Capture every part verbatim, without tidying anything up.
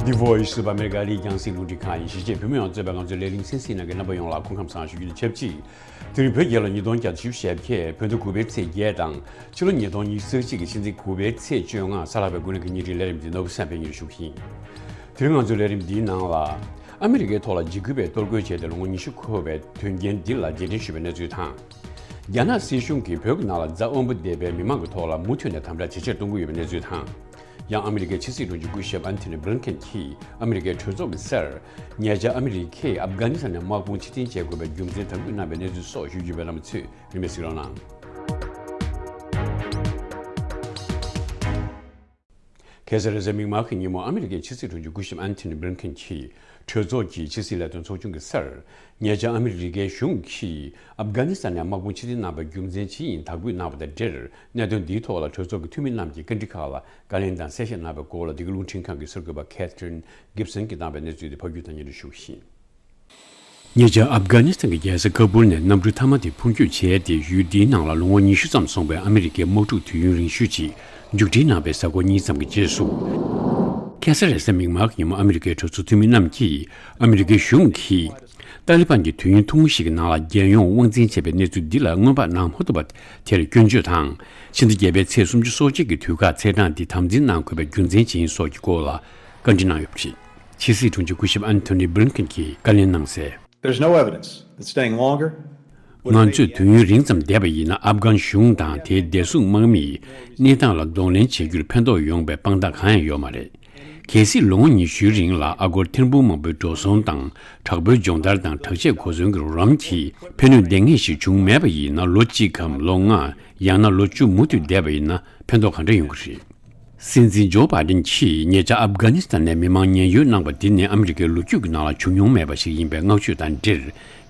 The Voice of America ཨ་རིའི་རྒྱང་སྲིང་རླུང་འཕྲིན་ཁང་ཡིན། གཞིས་བྱེས་བོད་མི་ཡོངས་གཙོས་པའི་ང་ཚོའི་ལས་རིམ་གསན་གཟིགས་གནང་མཁན་རྣམ་པ་ཡོངས་ལ་སྐུ་ཁམས་བཟང་ཞུ་རྒྱུ་དང་ཆབས་ཅིག་དེ་རིང་བོད་རྒྱལ་ལོ་ཉིས་སྟོང་བརྒྱ་དང་བཞི་བཅུ་ཞེ་བརྒྱད། བོད་ཟླ་དགུ་པའི་ཚེས་བརྒྱད་དང་ཕྱི་ལོ་ཉིས་སྟོང་ཉི་ཤུ་རྩ་གཅིག་གི་ཕྱི་ཚེས་དགུ་པའི་ཚེས་བཅོ་ལྔ། གཟའ་ལྷག་པའི་དགུན་གནས་ཀྱི་ཉིན་རེའི་ལས་རིམ་འདི་ནོར་བུ་བསམ་འཕེལ་གཉིས་ཞུ་གི་ཡིན། དེ་རིང་ང་ཚོའི་ལས་རིམ་འདིའི་ནང་ལ། ཨ་མི་རི་ཀའི་ཐོག་ལ་འཇིགས་སྐུལ་བའི་གཏོར་རྒོལ་བྱས་ཏེ་ལོ་ངོ་ཉི་ཤུ་འཁོར་བའི་དོན་རྐྱེན་འདི་ལ་རྗེས་དྲན་ཞུས་པའི་གནས་ཚུལ་དང་། རྒྱ་ནག་སྲིད་གཞུང་གིས་བོད་ཀྱི་ནང་ལ་རྩ་དབང་པོ་སྡེ་པའི་མི་མང་གི་ཐོག་ལ་མུ་མཐུད་ནས་དམ་དྲག་ཇེ་ཆེར་གཏོང་གི་ཡོད་པའི་གནས་ཚུལ་དང་། ཡང་ཨ་མི་རི་ཀའི་ཕྱི་སྲིད་དྲུང་ཆེ་སྐུ་ཞབས་ཨན་ཐོ་ནི་བྷི་ལིན་ཁེན་གྱིས་ཨ་མི་རི་ཀའི་གྲོས་ཚོགས་ཀྱི་སར། ཉེ་ཆར་ཨ་མི་རི་ཀས་ཨབ་གྷ་ནི་སི་ཐན་ནས་དམག་དཔུང་ཕྱིར་འཐེན་བྱེད་དགོས་པའི་རྒྱུ་མཚན་དམ་འབུལ་གནང་བའི་གནས་ཚུལ་སོགས་ཞུ་རྒྱུ་ཡོད་པས། རྣམ་པ་ཚོས་རིན་མེད་གཟིགས་རོགས་གནང་། ཁ་སང་རེས་གཟའ་མིག་དམར་གྱི་ཉིན་མོ་ཨ་མི་རི་ཀའི་ཕྱི་སྲིད་དྲུང་ཆེ་སྐུ་ཞབས་ཨན་ཐོ་ནི་བྷི་ལིན་ཁེན་གྱིས་གྲོས་ཚོགས་ཀྱི་ཕྱི་སྲིད་ལས་དོན་ཚོགས་ཆུང་གི་སར། ཉེ་ཆར་ཨ་མི་རི་ཀའི་གཞུང་གིས་ཨབ་གྷ་ནི་སི་ཐན་ནས་དམག་དཔུང་ཕྱིར་འཐེན་གནང་བའི་རྒྱུ་མཚན་ཇི་ཡིན་དག་འབུལ་གནང་བ་དང་འབྲེལ། གནད་དོན་འདིའི་ཐོག་ལ་གྲོས་ཚོགས་ཀྱི་འཐུས་མི་རྣམས་ཀྱིས་བཀའ་འདྲི་ཁག་ལ་བཀའ་ལན་དང་གསལ་བཤད་གནང་བའི་སྐོར་ལ། འདི་ག་རླུང་འཕྲིན་ཁང་གི་གསར་འགོད་པ་ཁེ་ཐི་རིན་གིབ་སན་གྱིས་བཏང་བའི་གནས་ཚུལ་དེ་ཕབ་སྒྱུར་དང་སྙན་སྒྲོན་ཞུ་གི་ཡིན། ཉེ་ཆར་ཨབ་གྷ་ནི་སི་ཐན་གྱི་རྒྱལ་ས་ཁ་བུལ་ནས་གནམ་གྲུ་མཐའ་མ་དེ་འཕུར་སྐྱོད་བྱས་ཏེ། ཡུལ་འདིའི་ནང་ལ་ལོ་ངོ་ཉི་ཤུ་ཙམ་སོང་བའི་ཨ་མི་རི་ཀའི་དམག་འཁྲུག་དུས་ཡུན་རིང་ཤོས་ཅིག་མཇུག་སྒྲིལ་གནང་བའི་གཟའ་འཁོར་གཉིས་ཙམ་གྱི་རྗེས་སུ། ཁ་སང་རེས་གཟའ་མིག་དམར་གྱི་ཉིན་མོ་ཨ་མི་རི་ཀའི་གྲོས་ཚོགས་འཐུས་མི་རྣམས་ཀྱིས་ཨ་མི་རི་ཀའི་གཞུང་གིས་ཏཱ་ལི་བན་གྱིས་དུས་ཡུན་ཐུང་ངུ་ཞིག་གི་ནང་ལ་རྒྱལ་ཡོངས་དབང་འཛིན་བྱས་པའི་གནས་ཚུལ་འདི་ལ་སྔོན་དཔག་གནང་མ་ཐུབ་པ་དེར་སྐྱོན་བརྗོད་དང་། ཕྱི་ཟླ་བརྒྱད་པའི་ཚེས་སུམ་ཅུ་སོ་གཅིག་གི་དུས་བཀག་ཚེས་གྲངས་འདི་དམ་འཛིན་གནང་དགོས་པའི་རྒྱུ་མཚན་ཇི་ཡིན་སོགས་ཀྱི་སྐོར་ལ་བཀའ་འདྲི་གནང་ཡོད་པ་རེད། ཕྱི་སྲིད་དྲུང་ཆེ་སྐུ་ཞབས་ཨན་ཐོ་ནི་བྷི་ལིན་ཁེན་གྱིས་བཀའ་ལན་གནང་གསལ། There's no evidence that staying longer would ང་ཚོས་དུས་ཡུན་རིང་ཙམ་བསྡད་པ་ཡིན་ན། ཨབ་གྷན་གཞུང་དང་དེའི་བདེ་སྲུང་དམག་མིས་གནས་སྟངས་ལ་གདོང་ལེན་བྱེད་རྒྱུར་ཕན་ཐོགས་ཡོང་པའི་དཔང་རྟགས་གང་ཡང་ཡོད་མ་རེད། གལ་སྲིད་ལོ་ངོ་ཉི་ཤུའི་རིང་ལ་ཨ་སྒོར་ཐེར་འབུམ་མང་པོའི་འགྲོ་སོང་དང་། དྲག་པོའི་སྦྱོང་བརྡར་དང་དྲག་ཆས་གོ་མཚོན་གྱི་རོགས་རམ་གྱིས་ཕན་ནུས་ལྡན་ངེས་ཤིག་བྱུང་མེད་པ་ཡིན་ན། ལོ་གཅིག་གམ་ལོ་ལྔ། ཡང་ན་ལོ་བཅུ་མུ་མཐུད་བསྡད་པ་ཡིན་ན་ཕན་ཐོགས་ག་འདྲ་ཡོང་གི་རེད། སྲིད་འཛིན་ཇོ་བྷའི་ཌེན་གྱིས་ཉེ་ཆར་ཨབ་གྷ་ནི་སི་ཐན་ནས་མི་མང་ཉེན་གཡོལ་གནང་བ་འདི་ནི་ཨ་མི་རི་ཀའི་ལོ་རྒྱུས་ཀྱི་ནང་ལ་བྱུང་མྱོང་མེད་པ་ཞིག་ཡིན་པའི་བསྔགས་བརྗོད་དང་འབྲེལ་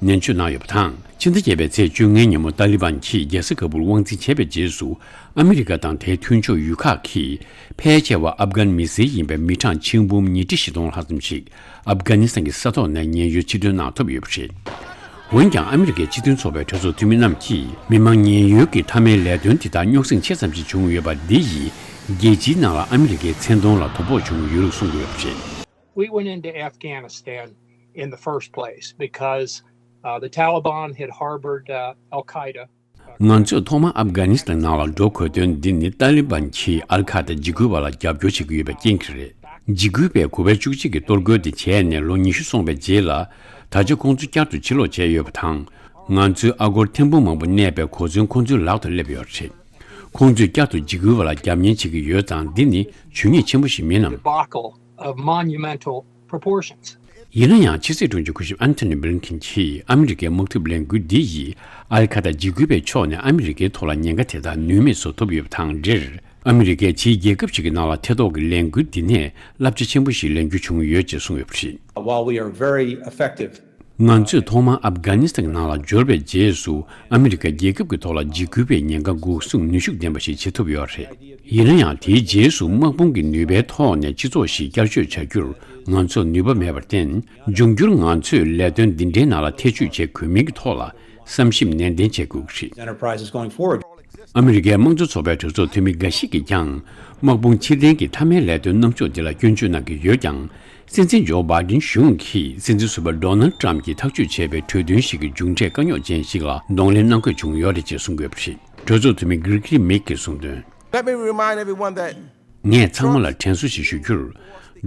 ནན་བརྗོད་གནང་ཡོད་པ་དང་། ཕྱི་ཟླ་བརྒྱད་པའི་ཚེས་བཅོ་ལྔའི་ཉིན་མོ་ཏཱ་ལི་བན་གྱིས་རྒྱལ་ས་ཁ་བུལ་དབང་འཛིན་བྱས་པའི་རྗེས་སུ། ཨ་མི་རི་ཀ་དང་དེའི་མཐུན་ཕྱོགས་ཡུལ་ཁག་གིས་ཕལ་ཆེ་བ་ཨབ་གྷན་མི་སེར་ཡིན་པའི་མི་གྲངས་ཆིག་འབུམ་ཉིས་ཁྲི་བཞི་སྟོང་ལྷག་ཙམ་ཞིག་ཨབ་གྷ་ནི་སི་ཐན་གྱི་ས་ཐོག་ནས་ཉེན་གཡོལ་ཕྱིར་ཐོན་གནང་ཐུབ་ཡོད་པ་རེད། འོན་ཀྱང་ཨ་མི་རི་ཀའི་སྤྱི་མཐུན་ཚོགས་པའི་གྲོས་ཚོགས་འཐུས་མི་རྣམས་ཀྱིས་མི་མང་ཉེན་གཡོལ་གྱི་མཐའ་མའི་ལས་དོན་དེ་དག་རྙོག་ཟིང་ཆེ་ཙམ་ཞིག་བྱུང་ཡོད་པ་འདི་ཡིས་རྒྱལ་སྤྱིའི་ནང་ལ་ཨ་མི་རི་ཀའི་མཚན་མཐོང་ལ་དོ་ཕོག་བྱུང་ཡོད་ལུགས་གསུངས་ཡོད་པ་རེད། We went into Afghanistan in the first place because uh, the Taliban had harbored uh, Al Qaeda. ང་ཚོས་ཐོག་མར་ཨབ་གྷ་ནི་སི་ཐན་ནང་ལ་འགྲོ་དགོས་དོན་འདི་ནི་ཏཱ་ལི་བན་གྱིས་ཨལ་ཁ་ད་འཇིགས་སྐུལ་བ་ལ་རྒྱབ་སྐྱོར་བྱེད་ཀྱི་ཡོད་པའི་རྐྱེན་གྱིས་རེད། འཇིགས་སྐུལ་བས་དགུ་པའི་བཅུ་གཅིག་གི་གཏོར་རྒོལ་དེ་བྱས་ནས་ལོ་ཉི་ཤུ་སོང་བའི་རྗེས་ལ། ད་ཆ་ཁོང་ཚོ་བསྐྱར་དུ་ཕྱིར་ལོག་བྱས་ཡོད་པ་དང་། ང་ཚོའི་ཨ་སྒོར་ཐེར་འབུམ་མང་པོ་གནས་པའི་གོ་མཚོན་ཁོང་ཚོའི་ལག་ཏུ་སླེབས་ཡོད་རེད། ཁོང་ཚོས་བསྐྱར་དུ་འཇིགས་སྐུལ་བ་ལ་རྒྱབ་གཉེར་བྱེད་ཀྱི་ཡོད་ཙང་། འདི་ནི་ཇུས་ཉེས་ཆེན་པོ་ཞིག་མིན་ནམ། Debacle of monumental proportions. ཡིན་ན་ཡང་ཕྱི་སྲིད་དྲུང་ཆེ་སྐུ་ཞབས་ཨན་ཐོ་ནི་བྷི་ལིན་ཁིན་གྱིས་ཨ་མི་རི་ཀའི་དམག་འཐབ་ལས་འགུལ་འདི་ཡིས་ཨལ་ཁ་ད་འཇིགས་སྐུལ་བའི་ཕྱོགས་ནས་ཨ་མི་རི་ཀའི་ཐོག་ལ་ཉེན་ཁ་དེ་དག་ནུས་མེད་བཟོ་ཐུབ་ཡོད་པ་དང་འབྲེལ། ཨ་མི་རི་ཀས་ཕྱིའི་རྒྱལ་ཁབ་ཅིག་གི་ནང་ལ་ཐེ་གཏོགས་ཀྱི་ལས་འགུལ་འདི་ནས་བསླབ་བྱ་ཆེན་པོ་ཞིག་ལེན་རྒྱུ་བྱུང་ཡོད་ཅེས་གསུངས་ཡོད་པ་རེད། While we are very effective ང་ཚོས་ཐོག་མར་ཨབ་གྷ་ནི་སི་ཐན་ནང་ལ་འབྱོར་བའི་རྗེས་སུ། ཨ་མི་རི་ཀ་རྒྱལ་ཁབ་ཀྱི་ཐོག་ལ་འཇིགས་སྐུལ་བའི་ཉེན་ཁ་འགོག་སྲུང་ནུས་ཤུགས་ལྡན་པ་ཞིག་བྱེད་ཐུབ་ཡོད་རེད། ཡིན་ན་ཡང་། དེའི་རྗེས་སུ་དམག་དཔུང་གི་ནུས་པའི་ཐོག་ནས་སྤྱི་ཚོགས་ཤིག་བསྐྱར་བཅོས་བྱ་རྒྱུར་ང་ཚོར་ནུས་པ་མེད་པར་བརྟེན། འབྱུང་འགྱུར་ང་ཚོས་ལས་དོན་འདི་འདྲའི་ནང་ལ་ཐེ་བྱུས་བྱེད་དགོས་མིན་གྱི་ཐོག་ལ་བསམ་ཞིབ་ནན་ཏན་བྱེད་དགོས་ཀྱི་རེད། Enterprises going forward. ཨ་མི་རི་ཀའི་དམངས་གཙོ་ཚོགས་པའི་གྲོས་ཚོགས་འཐུས་མི་འགའ་ཞིག་གིས་ཀྱང་། དམག་དཔུང་ཕྱིར་འཐེན་གྱི་མཐའ་མའི་ལས་དོན་རྣམ་ཕྱོགས་འདི་ལ་སྐྱོན་བརྗོད་གནང་གི་ཡོད་ཀྱང་། སྲིད་འཛིན་ཇོ་བྷའི་ཌེན་གཞུང་གིས་སྲིད་འཛིན་ཟུར་པ་ཌོ་ནལ་ཏྲམ་གྱིས་ཐག་གཅོད་བྱས་པའི་གྲོས་མཐུན་ཞིག་གི་མཇུག་འབྲས་དཀའ་རྙོག་ཅན་ཞིག་ལ་གདོང་ལེན་གནང་དགོས་བྱུང་ཡོད་རེད་ཅེས་གསུངས་ཡོད་པ་རེད། གྲོས་ཚོགས་འཐུས་མི་གྷི་རི་གྷི་རི་མེག་གིས་གསུངས་དོན། Let me remind everyone that ངས་ཚང་མ་ལ་དྲན་གསོ་ཞིག་ཞུ་རྒྱུར།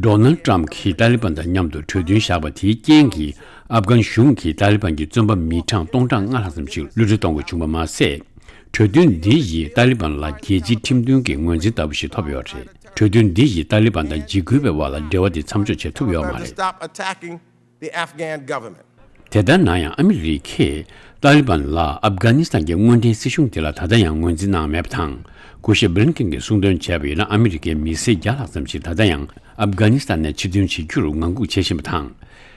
ཌོ་ནལ་ཏྲམ་གྱིས་ཏཱ་ལི་བན་དང་མཉམ་དུ་གྲོས་མཐུན་བཞག་པ་དེའི་རྐྱེན་གྱིས། ཨབ་གྷན་གཞུང་གིས་ཏཱ་ལི་བན་གྱི་བཙོན་པ་མི་གྲངས་སྟོང་ཕྲག་ལྔ་ལྷག་ཙམ་ཞིག་གློད་གྲོལ་གཏོང་དགོས་བྱུང་བ་མ་ཟད། གྲོས་མཐུན་འདི་ཡིས་ཏཱ་ལི་བན་ལ་རྒྱལ་སྤྱིའི་ཁྲིམས་མཐུན་གྱི་ངོས་འཛིན་ལྟ་བུ་ཞིག་ཐོབ་ཡོད་རེད། གྲོས་མཐུན་འདི་ཡིས་ཏཱ་ལི་བན་དང་འཇིགས་སྐུལ་བའི་བར་ལ་འབྲེལ་བ་དེ་མཚམས་འཇོག་བྱེད་ཐུབ་ཡོད་མ་རེད། Stop attacking the Afghan government. དེ་ལྟར་ན་ཡང་། ཨ་མི་རི་ཀས་ཏཱ་ལི་བན་ལ་ཨབ་གྷ་ནི་སི་ཐན་གྱི་དངོས་འབྲེལ་སྲིད་གཞུང་དེ་ལ་ད་ལྟ་ཡང་ངོས་འཛིན་གནང་མེད་པ་དང་། སྐུ་ཞབས་བྷི་ལིན་ཀིན་གྱིས་གསུངས་དོན་བྱས་པ་ཡིན་ན། ཨ་མི་རི་ཀའི་མི་སེར་བརྒྱ་ལྷག་ཙམ་ཞིག་ད་ལྟ་ཡང་ཨབ་གྷ་ནི་སི་ཐན་ནས་ཕྱིར་ཐོན་བྱེད་རྒྱུར་ངང་སྒུག་བྱེད་བཞིན་པ་དང་།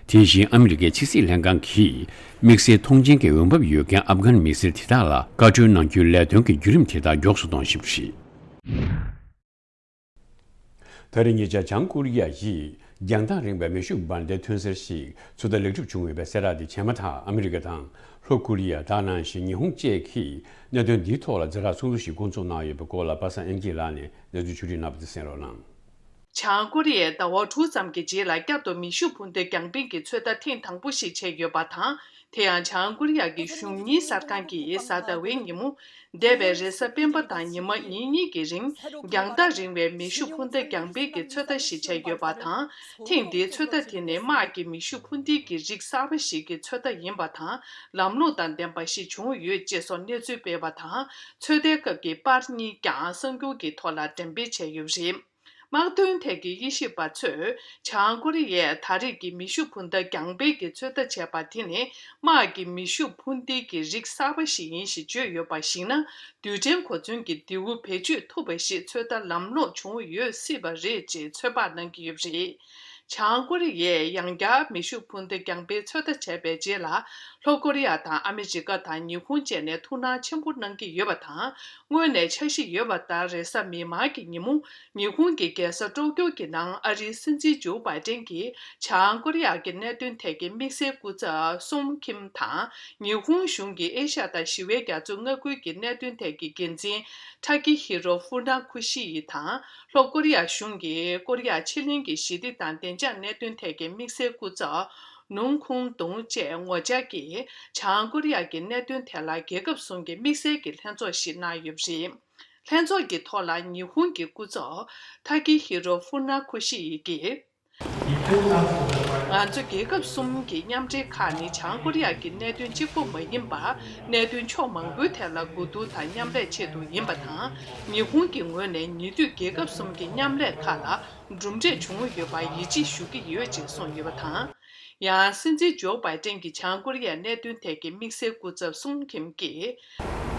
དེ་བཞིན་ཨ་མི་རི་ཀའི་ཕྱི་སྲིད་ལྷན་ཁང་གིས་དམིགས་བསལ་མཐོང་མཆན་གྱི་འོས་འབབ་ཡོད་མཁན་ཨབ་གྷན་མི་སེར་དེ་དག་ལ་བཀའ་འཁྲོལ་གནང་རྒྱུའི་ལས་དོན་གྱི་བརྒྱུད་རིམ་དེ་དག་མགྱོགས་སུ་གཏོང་བཞིན་པ་རེད། ད་རེས་ཉེ་ཆར་བྱང་ཀོ་རི་ཡ་ཡིས་རྒྱང་ཐག་རིང་བའི་མེ་ཤུགས་འབར་མདེལ་ཐོན་རྫས་ཤིག་ཚོད་ལྟ་ལེགས་གྲུབ་བྱུང་ཡོད་པའི་གསལ་བསྒྲགས་དེ་བྱས་མ་ཐག་ཨ་མི་རི་ཀ་དང་ལྷོ་ཀོ་རི་ཡ། དེ་ནང་བཞིན་ཉི་ཧོང་བཅས་ཀྱིས་གནད་དོན་འདིའི་ཐོག་ལ་ཛ་དྲག་ཚོགས་འདུ་ཞིག་བསྐོང་ཚོགས་གནང་ཡོད་པའི་སྐོར་ལ་པ་སངས་དབྱངས་སྐྱིད་ལགས་ནས་གནས་ཚུལ་ཕྱོགས་སྒྲིག་གནང་བ་དེ་གསན་རོགས་གནང་། བྱང་ཀོ་རི་ཡས་ཟླ་བ་དྲུག་ཙམ་གྱི་རྗེས་ལ་བསྐྱར་དུ་མེ་ཤུགས་འཕུར་མདའ་རྒྱང་འཕེན་གྱི་ཚོད་ལྟ་ཐེངས་དང་པོ་ཞིག་བྱས་ཡོད་པ་དང་། དེ་ཡང་བྱང་ཀོ་རི་ཡ་གི་གཞུང་གཉེར་གསར་ཁང་གིས་གཟའ་ཟླ་བའི་ཉིན་མོ། འདས་པའི་རེས་གཟའ་སྤེན་པ་དང་ཉི་མ་ཉིན་གཉིས་ཀྱི་རིང་། རྒྱང་ཐག་རིང་བའི་མེ་ཤུགས་འཕུར་མདའ་རྒྱང་འཕེན་གྱི་ཚོད་ལྟ་ཞིག་བྱས་ཡོད་པ་དང་། ཐེངས་འདིའི་ཚོད་ལྟ་དེ་ནི་དམག་གི་མེ་ཤུགས་འཕུར་མདེལ་གྱི་རིགས་གསར་པ་ཞིག་གི་ཚོད་ལྟ་ཡིན་པ་དང་། ལམ་ལྷོང་དང་ལྡན་པ་ཞིག་བྱུང་ཡོད་ཅེས་སོགས་གནས་ཚུལ་སྤེལ་བ་དང་། ཚོད་ལྟའི་སྐབས་ཀྱི་པར་གཉིས་ཀྱང་གསར་འགྱུར་གྱི་ཐོག་ལ་འགྲེམས་སྤེལ་བྱས་ཡོད་པ་རེད། དམག་དོན་ཐད་ཀྱི་དབྱེ་ཞིབ་པ་ཚོས། བྱང་ཀོ་རི་ཡས་ད་རེས་ཀྱི་མེ་ཤུགས་འཕུར་མདའ་རྒྱང་འཕེན་གྱི་ཚོད་ལྟ་བྱས་པ་དེ་ནི། དམག་གི་མེ་ཤུགས་འཕུར་མདེལ་གྱི་རིགས་གསར་པ་ཞིག་ཡིན་ཞེས་བརྗོད་ཡོད་པར་གཞིགས་ན། རྡུལ་ཕྲན་གོ་མཚོན་གྱི་མདེའུ་བེད་སྤྱོད་ཐུབ་པ་ཞིག་ཚོད་ལྟ་ལམ་ལྷོང་བྱུང་ཡོད་སྲིད་པ་རེད་ཅེས་ཚོད་དཔག་གནང་གི་ཡོད་པ་རེད། བྱང་ཀོ་རི་ཡས་ཡང་བསྐྱར་མེ་ཤུགས་འཕུར་མདའ་རྒྱང་འཕེན་ཚོད་ལྟ་བྱས་པའི་རྗེས་ལ། ལྷོ་ཀོ་རི་ཡ་དང་ཨ་མི་རི་ཀ་དང་ཉི་ཧོང་བཅས་ནས་ཐུགས་སྣང་ཆེན་པོ་གནང་གི་ཡོད་པ་དང་། སྔོན་ནས་འཆར་གཞི་ཡོད་པ་ལྟར་རེས་གཟའ་མིག་དམར་གྱི་ཉིན་མོ། ཉི་ཧོང་གི་རྒྱལ་ས་ཀྲོ་ཀྱོ་གི་ནང་ཨ་རིའི་སྲིད་འཛིན་ཇོ་བྷའི་ཏན་གྱིས་བྱང་ཀོ་རི་ཡ་གི་གནད་དོན་ཐད་ཀྱི་དམིགས་བསལ་སྐུ་ཚབ་སུང་ཁིམ་དང་། ཉི་ཧོང་གཞུང་གི་ཨེ་ཤ་ཡ་དང་ཞི་བའི་རྒྱ་མཚོའི་མངའ་ཁུལ་གྱི་གནད་དོན་ཐད་ཀྱི་འགན་འཛིན་ཐ་ཀི་ཧི་རོ་ཧྥུ་ན་ཁུ་ཤི་ཡི་དང་། ལྷོ་ཀོ་རི་ཡ་གཞུང་གིས་ཀོ་རི་ཡ་ཕྱེད་གླིང་གི་ཞི་བདེ་དང་བདེ་འཇགས་གནད་དོན་ཐད་ཀྱི་དམིགས་བསལ་སྐུ་ཚབ་ནུང་ཁུང་ཏུང་བཅས་ངོ་བཅར་གྱིས། བྱང་ཀོ་རི་ཡ་གི་གནད་དོན་ཐད་ལ་རྒྱལ་ཁབ་གསུམ་གྱི་དམིགས་བསལ་གྱི་ལྷན་ཚོགས་ཤིག་གནང་ཡོད་པ་རེད། ལྷན་ཚོགས་ཀྱི་ཐོག་ལ་ཉི་ཧོང་གི་སྐུ་ཚབ་ཐ་ཀི་ཧི་རོ་ཧྥུ་ན་ཁུ་ཤི་ཡི་གིས། ང་ཚོ་རྒྱལ་ཁབ་གསུམ་གྱི་མཉམ་འབྲེལ་ཁག་ནི་བྱང་ཀོ་རི་ཡ་གི་གནད་དོན་གཅིག་པོ་མ་ཡིན་པར། གནད་དོན་ཕྱོགས་མང་པོའི་ཐད་ལ་གོ་བསྡུར་དང་མཉམ་ལས་ཆེད་དུ་ཡིན་པ་དང་། ཉི་ཧོང་གི་ངོས་ནས་ཉེ་དུས་རྒྱལ་ཁབ་གསུམ་གྱི་མཉམ་ལས་ཁག་ལ་གྲུབ་འབྲས་བྱུང་ཡོད་པར་ཡིད་ཆེས་ཞུ་གི་ཡོད་ཅེས་གསུངས་ཡོད་པ་དང་། ཡང་སྲིད་འཛིན་ཇོ་བྷའི་ཏན་གྱིས་བྱང་ཀོ་རི་ཡའི་གནད་དོན་ཐད་ཀྱི་དམིགས་བསལ་སྐུ་ཚབ་སུང་ཁིམ་གྱིས།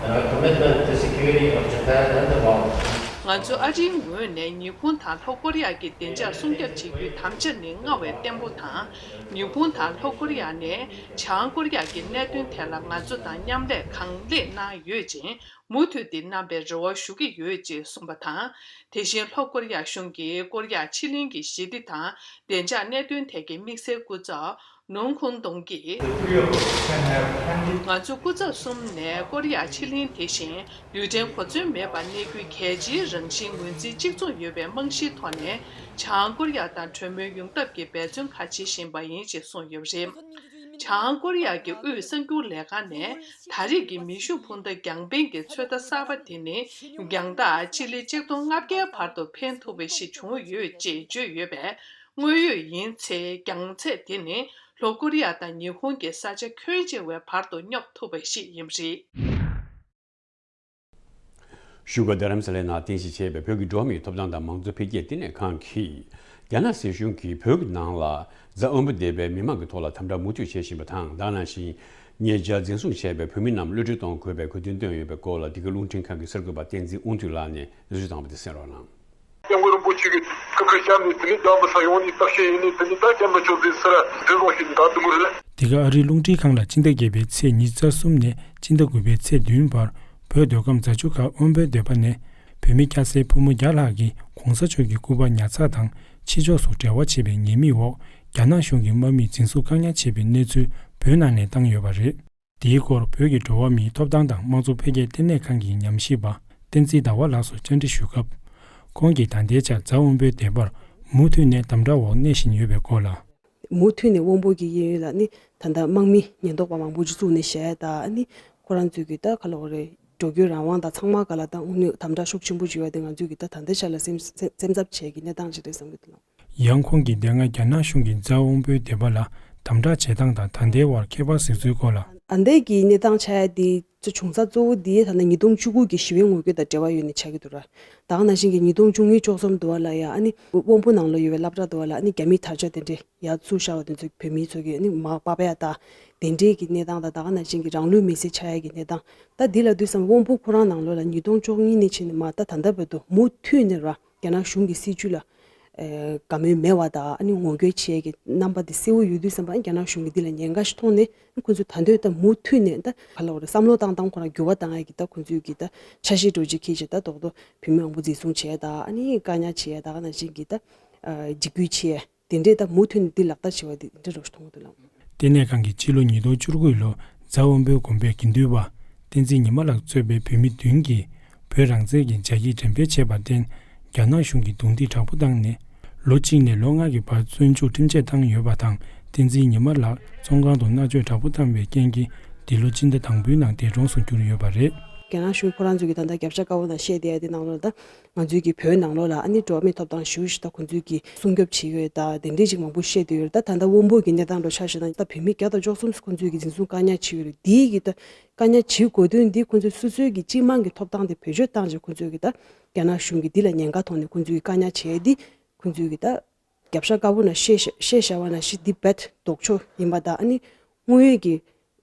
Our commitment to security of Japan and the Gulf. ང་ཚོ་ཨ་རིའི་ངོས་ནས་ཉི་ཧོང་དང་ལྷོ་ཀོ་རི་ཡ་གི་བདེ་འཇགས་སྲུང་སྐྱོབ་བྱེད་རྒྱུའི་དམ་བཅའ་ནི་སྔར་བས་བརྟན་པོ་དང་། ཉི་ཧོང་དང་ལྷོ་ཀོ་རི་ཡ་ནས་བྱང་ཀོ་རི་ཡ་གི་གནད་དོན་ཐད་ལ་ང་ཚོ་དང་མཉམ་ལས་གང་ལེགས་གནང་ཡོད་ཅིང་། མུ་མཐུད་དེ་གནང་བའི་རེ་བ་ཞུ་གི་ཡོད་ཅེས་གསུངས་པ་དང་། དེ་བཞིན་ལྷོ་ཀོ་རི་ཡ་གཞུང་གིས་ཀོ་རི་ཡ་ཕྱེད་གླིང་གི་ཞི་བདེ་དང་བདེ་འཇགས་གནད་དོན་ཐད་ཀྱི་དམིགས་བསལ་སྐུ་ཚབ་ནུང་ཁུང་ཏུང་གིས། The three of us can have candid ང་ཚོ་སྐུ་ཚབ་གསུམ་ནས་ཀོ་རི་ཡ་ཕྱེད་གླིང་དེ་བཞིན་རྡུལ་ཕྲན་གོ་མཚོན་མེད་པར་གནས་རྒྱུའི་གལ་ཆེའི་རང་བཞིན་ངོས་འཛིན་གཅིག་མཚུངས་ཡོད་པའི་རྨང་གཞིའི་ཐོག་ནས་བྱང་ཀོ་རི་ཡ་དང་གྲོས་མོལ་ཡོང་ཐབས་ཀྱི་འབད་བརྩོན་ཁག་བྱེད་བཞིན་པ་ཡིན་ཞེས་གསུངས་ཡོད་པ་རེད། བྱང་ཀོ་རི་ཡ་གི་དབུས་གསར་འགྱུར་ལས་ཁང་ནས་ད་རེས་ཀྱི་མེ་ཤུགས་འཕུར་མདའ་རྒྱང་འཕེན་གྱི་ཚོད་ལྟ་གསར་པ་དེ་ནི་རྒྱང་ཐག་སྤྱི་ལེ་ཆིག་སྟོང་ལྔ་བརྒྱའི་བར་དུ་འཕེན་ཐུབ་པ་ཞིག་བྱུང་ཡོད་ཅེས་བརྗོད་ཡོད་པས། དངོས་ཡོད་ཡིན་ཚེ་རྒྱང་ཚད་དེ་ནི་ལྷོ་ཀོ་རི་ཡ་དང་ཉི་ཧོང་གི་ས་ཆ་ཁྱོན་ཆེ་བའི་བར་དུ་སྙོབ་ཐུབ་པ་ཞིག་ཡིན་པ་རེད། བཞུགས་སྒར་རྡ་རམ་ས་ལའི་ནང་རྟེན་གཞི་བྱས་པའི་བོད་ཀྱི་འགྲོ་བ་མིའི་ཐོབ་ཐང་དང་མང་གཙོ་འཕེལ་རྒྱས་ལྟེ་གནས་ཁང་གིས། རྒྱ་ནག་སྲིད་གཞུང་གིས་བོད་ཀྱི་ནང་ལ་རྫ་དབོན་པོ་སྡེ་པའི་མི་མང་གི་ཐོག་ལ་དམ་དྲག་མུ་མཐུད་བྱེད་བཞིན་པ་དང་། དེ་ནང་བཞིན་ཉེ་ཆར་འཛིན་བཟུང་བྱས་པའི་བོད་མི་རྣམས་གློད་གྲོལ་གཏོང་དགོས་པའི་དགོས་འདུན་བཏོན་ཡོད་པའི་སྐོར་ལ། འདི་ག་རླུང་འཕྲིན་ཁང་གི་གསར་འགོད་པ་བསྟན་འཛིན་དབང་འདུས་ལགས་ནས་གནས་ཚུལ་དང་པོ་དེ་གསན་རོགས་གནང་། སྐྱབས་མགོན་རིན་པོ་ཆེ་གིས་སྐུ་ཁམས་བཤམས་ནས། དེ་ནས་བདག་མི་ས་ཡོང་ནས་བརྟག་དཔྱད་ཡིན་ནས། དེ་ནས་ད་སྐྱབས་མགོན་མཆོག་འདི་སར་འཛིན་བཟུང་བྱས་ནས་ད་འདི་མོ་རེད་ལ། དེ་ག་ཨ་རིའི་རླུང་འཕྲིན་ཁང་ལ་སྤྱི་ཟླ་བརྒྱད་པའི་ཚེས་ཉི་ཤུ་རྩ་གསུམ་ནས་སྤྱི་ཟླ་དགུ་པའི་ཚེས་བདུན་བར་བོད་མདོ་ཁམས་རྫ་ཆུ་ཁ་དབོན་པོའི་སྡེ་པ་ནས་བོད་མི་སྐྱ་སེར་ཕོ་མོ་བརྒྱ་ལྷག་གིས་གོང་ས་མཆོག་གི་སྐུ་པར་ཉར་ཚགས་དང་ཕྱི་ཕྱོགས་སུ་འབྲེལ་བ་བྱེད་པའི་ཉེས་དམིགས་འོག་རྒྱ་ནག་གཞུང་གི་དམག་མིས་འཛིན་བཟུང་བཀག་ཉར་བྱས་པའི་གནས་ཚུལ་བོད་ནང་ནས་བཏང་ཡོད་པ་རེད། དེའི་སྐོར་བོད་ཀྱི་འགྲོ་བ་མིའི་ཐོབ་ཐང་དང་དམངས་གཙོ་འཕེལ་རྒྱས་ལྟེ་གནས་ཁང་གི་ཉམས་ཞིབ་པ་བསྟན་འཛིན་ཟླ་བ་ལགས་སུ་བཅར་འདྲི་ཞུས་སྐབས། ཁོང་གིས་ད་ལྟའི་ཆར་རྫ་དབོན་པོའི་སྡེ་པར་མུ་མཐུད་ནས་དམ་དྲག་འོག་གནས་བཞིན་ཡོད་པའི་སྐོར་ལ། མུ་མཐུད་ནས་དབོན་པོ་གི་གཡས་གཡོན་ལ་ནི་ད་ལྟ་དམག་མི་ཉེན་རྟོག་པ་མང་པོ་ཅིག་བཙུགས་ནས་བཞག་ཡ་ད། ཨ་ནི་ཁོ་རང་ཚོས་ཀྱི་ད་ག་ལབ་དགོས་རེད། འགྲོ་སྐྱོད་རང་དབང་དང་ཚང་མ་སྒང་ལ་ད་དངོས་གནས་དམ་དྲག་ཤུགས་ཆེན་པོ་བྱས་ཡོད་དེ། ང་ཚོས་ཀྱི་ད་ད་ལྟའི་ཆར་ལ་སེམས་སེམས་སེམས་འཚབ་བྱེད་ཀྱི་གནས་སྟངས་ཅིག་རེད་བསམ་གྱི་འདུག་ལགས། ཡང་ཁོང་གིས་དེ་སྔ་རྒྱ་ནག་གཞུང་གིས་རྫ་དབོན་པོའི་སྡེ་པ་ལ་དམ་དྲག་བྱེད་སྟངས་དང་ད་ལྟའི་བར་ཁྱད་པར་གཟིགས་ཚུལ་སྐོར་ལ། ད་ལྟའི་གི་གནས་སྟངས་ཆགས་ཡ་དེ་ཚོ་བྱུང་ས་གཙོ་བོ་དེ་ད་ལྟ་ཉིས་སྟོང་བཅུ་དགུ་གི་ཞི་བའི་ངོ་རྒོལ་དང་འབྲེལ་བ་ཡོད་ནས་ཆགས་ཀྱི་འདུག་ར། ད་ག་ནང་བཞིན་གྱི་ཉིས་སྟོང་བཅུ་གཉིས་བཅུ་གསུམ་དུ་བ་ལ་ཡ། ཨ་ནི་དབོན་པོ་ནང་ལ་ཡོད་པའི་སློབ་གྲྭ་དུ་བ་ལ་ཨ་ནི་རྒྱ་མིས་དར་ལྕོག་དེ་འདྲས་ཡར་བཙུགས་བཞག་པ་དེ་ཚོ་བོད་མི་ཚོ་གིས་ཨ་ནི་མར་པགས་པ་ཡ་ད། དེ་འདྲས་ཀྱི་གནས་སྟངས་དང་། ད་ག་ནང་བཞིན་གྱི་རང་ལུས་མེར་སྲེག་ཆགས་ཡ་གི་གནས་སྟངས། ད་འདི་ལ་དུས་སམ་དབོན་པོ་ཁོ་རང་ནང་ལོགས་ལ་ཉིས་སྟོང་བཅུ་གཉིས་ནས་ཕྱིན་ནས་མར་ད་ད་ལྟ་བར་དུ་མུ་མཐུད་ནས་ར། རྒྱ་ནག་གཞུང་གི་སྲིད་བྱུས་ལ་ཨེ་དགའ་མོས་མེད་པ་དང་། ཨ་ནི་ངོ་རྒོལ་བྱེད་ཡས་ཀྱི་རྣམ་པ་དེ་གསལ་བོ་ཡོད་དུས་ཙམ་པ། རྒྱ་ནག་གཞུང་གིས་འདི་ལ་ཉེན་ཁ་ཞིག་མཐོང་ནས། ཁོ་ཚོས་ད་འདོད་ད་མུ་མཐུད་ནས་ད་ག་ལབ་དགོས་རེད། བསམ་བློ་བཏང་སྟངས་ཁོ་རང་འགྱུར་བ་བཏང་ཡས་ཀྱི་ད་ཁོ་ཚོས་ཀྱི་ད་འཆར་གཞི་འདྲ་བོ་ཅིག་འཁྱེར་བྱས། ད་རྡོག་རྡོག་བོད་མི་མང་པོ་འཛིན་བཟུང་བྱས་ད། ཨ་ནི་བཀག་ཉར་བྱས། ད་ག་ནང་བཞིན་གྱི་ད་འཇིགས་སྐུལ་བྱས། དེ་འདྲས་ད་མུ་མཐུད་ནས་འདི་ལག་བསྟར་བྱེད་པ་འདི་འདྲ་རོགས་ཞུ་གཏོང་གི་འདུག་ལགས། ལྟེ་གནས་ཁང་གིས་ཕྱི་ལོ་ཉིས་སྟོང་བཅུ་དགུ་ལོ་རྫ་དབོན་པོའི་དགོན་པའི་དགེ་འདུན་པ་བསྟན་འཛིན་ཉི་མ་ལགས་གཙོས་པའི་བོད་མི་བདུན་གྱིས་བོད་རང་བཙན་གྱི་རྒྱ་སྐྱེད་འགྲེམས་སྤེལ་བྱས་པར་བརྟེན། རྒྱ་ནག་གཞུང་གིས་རྡུང་རྡེག་དྲག་པོ་བཏང་ནས། ལོ་གཅིག་ནས་ལོ་ལྔ་གི་བར་བཙོན་འཇུག་ཁྲིམས་ཆད་བཏང་ཡོད་པ་དང་། བསྟན་འཛིན་ཉི་མ་ལགས་བཙོན་ཁང་དུ་མནར་གཅོད་དྲག་པོ་བཏང་བའི་རྐྱེན་གྱིས། འདི་ལོ་སྤྱི་ཟླ་དང་པོའི་ནང་འདས་གྲོངས་སུ་གྱུར་ཡོད་པ་རེད། རྒྱ་ནག་གཞུང་ཁོ་རང་ཚོས་ཀྱི་ད་ལྟ་རྒྱབ་ཤ་དཀར་པོ་ནང་བཤད་བསྡད་ཡ་དེ་ནང་ལོགས་ལ། ད་ང་ཚོའི་གི་བོད་ནང་ལོགས་ལ་ཨ་ནི་འགྲོ་བ་མིའི་ཐོབ་ཐང་ཞེ་པོ་ཞིག་ད་ཁོང་ཚོས་ཀྱི་སྲུང་སྐྱོབ་བྱེད་ཡོད། ད་དེ་འདྲའི་ཅིག་མང་པོ་བཤད་བསྡད་ཡོད། ད་ད་ལྟ་དབང་པོ་གི་གནས་སྟངས་ལ་ཆ་བཞག་ན། ད་བོད་མི་བརྒྱ་དང་བཅུ་གསུམ་ཁོང་ཚོས་ཀྱི་འཛིན་བཟུང་བཀག་ཉར་བྱས་ཡོད་རེད། དེའི་གི་ད་བཀག་ཉར་བྱེད་དགོས་དོན་འདི་ཁོང་ཚོས་སོ་སོའི་གི་སྤྱི་དམངས་ཀྱི་ཐོབ་ཐང་དེ་བེད་སྤྱོད་བཏང་བྱས། ཁོང་ཚོས་ཀྱི་ད་རྒྱ་ནག་གཞུང་གི་འདི་ལ་ཉེན་ཁ་མཐོང་ནས་ཁོང་ཚོས་ཀྱི་བཀག་ཉར་བྱས་ཏེ། ཁོང་ཚོས་ཀྱི་ད་རྒྱབ་ཤ་དཀར་པོ་ནང་བཤད་བཤད་བཞག་པ་ནང་བཞིན་འདི་རྦད་ལྡོག་ཕྱོགས་ཡིན་པ་དང་། ཨ་ནི་དངོས་ཡོད་ཀྱི་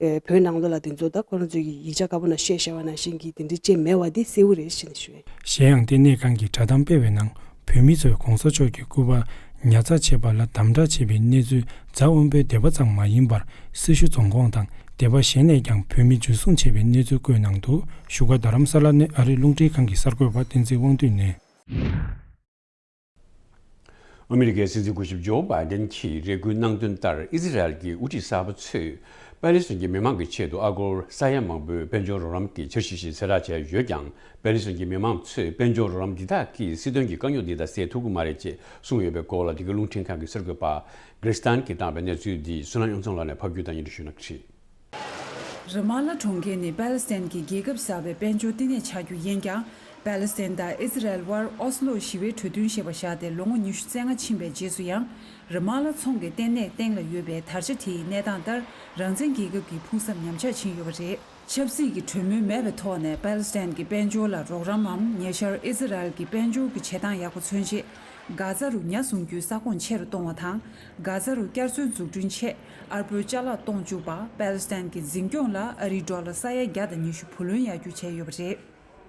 ཨེ་བོད་ནང་ལོགས་ལ་དེ་ཚོ་ད་ཁོ་རང་ཚོའི་གི་ཡིག་ཆ་དཀར་པོ་ནང་བཤད་བཞག་པ་ནང་བཞིན་གྱི་དེ་འདྲའི་ཅིག་མེད་པ་འདི་གསལ་པོ་རེད་ཟེར་ནས་ཞུ་ཡ་ཡིན། གཞན་ཡང་ལྟེ་གནས་ཁང་གིས་བསྒྲགས་གཏམ་སྤེལ་བའི་ནང་། བོད་མི་ཚོས་གོང་ས་མཆོག་གི་སྐུ་པར་ཉར་ཚགས་བྱེད་པ་ལ་དམ་དྲག་བྱེད་པའི་གནས་ཚུལ་རྫ་དབོན་པོའི་སྡེ་པ་ཙམ་མ་ཡིན་པར། སེར་ཤུལ་རྫོང་ཁོངས་དང་སྡེ་པ་གཞན་ནས་ཀྱང་བོད་མི་འཇུ་བཟུང་བྱས་པའི་གནས་ཚུལ་བཀོད་གནང་འདུག་བཞུགས་སྒར་རྡ་རམ་ས་ལ་ནས་ཨ་རིའི་རླུང་འཕྲིན་ཁང་གི་གསར་འགོད་པ་བསྟན་འཛིན་དབང་འདུས་ནས། ཨ་མི་རི་ཀའི་སྲིད་འཛིན་སྐུ་ཞབས་ཇོ་བྷའི་ཌེན་གྱིས་རེ་སྐུལ་གནང་དོན་ལྟར། ཨི་ཛི་རལ་གྱི་དབུ་ཁྲིད་གསར་པ་ཚོས་པ་ལི་སི་ཐན་གྱི་མི་མང་གི་ཆེད་དུ་ཨ་སྒོར་ས་ཡ་མང་པོའི་དཔལ་འབྱོར་རོགས་རམ་གྱི་འཆར་གཞི་ཞིག་གསལ་བསྒྲགས་བྱས་ཡོད་ཀྱང་། པ་ལི་སི་ཐན་གྱི་མི་མང་ཚོས་དཔལ་འབྱོར་རོགས་རམ་འདི་དག་གིས་སྲིད་དོན་གྱི་དཀའ་རྙོག་འདི་དག་སེལ་ཐུབ་ཀྱི་མ་རེད་ཅེས་གསུངས་ཡོད་པའི་སྐོར་ལ། འདི་ག་རླུང་འཕྲིན་ཁང་གི་གསར་འགོད་པ་གྷི་རི་སི་ཐན་གྱིས་བཏང་བའི་གནས་ཚུལ་འདི་བསོད་ནམས་དབྱངས་ཚང་ལགས་ནས་ཕབ་སྒྱུར་དང་སྙན་སྒྲོན་ཞུ་གནང་གི་རེད། ར་མ་ལ་གྲོང་ཁྱེར་ནི་པ་ལི་སི་ཐན་གྱི་རྒྱལ་ཁབ་གསར་པའི་དཔལ་འབྱོར་བསྟི་གནས་ཆགས་རྒྱུ་ཡིན་ཀྱང་། པ་ལི་སི་ཐན་དང་ཨི་ཛི་རལ་དབར་ཨོ་སི་ལོ་ཞི་བའི་གྲོས་མཐུན་ཞེས་པ་བཞག་སྟེ་ལོ་ངོ་ཉི་ཤུ་རྩ་ལྔ་ཕྱིན་པའི་རྗེས་སུ་ཡང་། ར་མ་ལ་ཚོང་གི་ལྟེ་གནས་སྟེང་ལ་ཡོད་པའི་དར་ཆ་དེའི་གནས་སྟངས་ལྟར། རང་བཙན་རྒྱལ་ཁབ་ཀྱི་ཕུགས་བསམ་ཉམས་ཆག་ཕྱིན་ཡོད་པ་རེད། ཆབ་སྲིད་ཀྱི་གྲོས་མོལ་མེད་པའི་ཐོག་ནས་པ་ལི་སི་ཐན་གྱི་དཔལ་འབྱོར་ལ་རོགས་རམ་མམ། ཉེ་ཆར་ཨི་ཛི་རལ་གྱི་དཔལ་འབྱོར་གྱི་བྱེད་སྟངས་ཡག་པོ་མཚོན་ཆེད། གྷ་ཛ་རུ་ཉ་བཟུང་རྒྱུའི་ས་ཁོངས་ཆེ་རུ་གཏོང་བ་དང་། གྷ་ཛ་རུ་བསྐྱར་གསོའི་འཛུགས་སྐྲུན་ཆེད་ཨར་པོའི་ཅ་ལག་གཏོང་བཅུག་པ། པ་ལི་སི་ཐན་གྱི་འཛིན་སྐྱོང་ལ་ཨ་རིའི་ཌོ་ལར་ས་ཡ་བརྒྱ་དང་ཉི་ཤུ་བུ་ལོན་གཡར་རྒྱུ་བྱས་ཡོད་པ་རེད།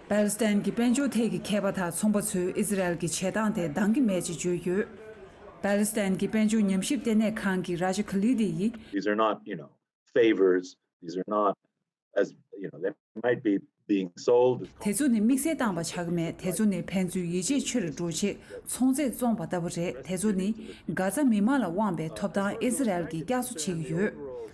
པ་ལི་སི་ཐན་གྱི་དཔལ་འབྱོར་ཐད་ཀྱི་མཁས་པ་དང་ཚོང་པ་ཚོས་ཨི་ཛི་རལ་གྱི་བྱེད་སྟངས་དེ་འདང་གི་མེད་ཅེས་བརྗོད་ཡོད། པ་ལི་སི་ཐན་གྱི་དཔལ་འབྱོར་ཉམས་ཞིབ་ལྟེ་གནས་ཁང་གི་ར་ཇ་ཁ་ལི་ཏི་ཡིས། These are not, you know, favors. These are not, as, you know, they might be being sold. དེ་ཚོ་ནི་དམིགས་བསལ་བཏང་བ་ཆགས་ཀྱི་མེད། དེ་ཚོ་ནི་ཕན་ཚུན་ཡིད་ཆེས་ཆེ་རུ་འགྲོ་ཆེད་ཚོང་རྫས་བཙོངས་པ་ལྟ་བུ་རེད། དེ་ཚོ་ནི་གྷ་ཛ་མི་མང་ལ་དབང་བའི་ཐོབ་ཐང་ཨི་ཛི་རལ་གྱིས་བསྐྱར་གསོ་བྱེད་ཀྱི་ཡོད།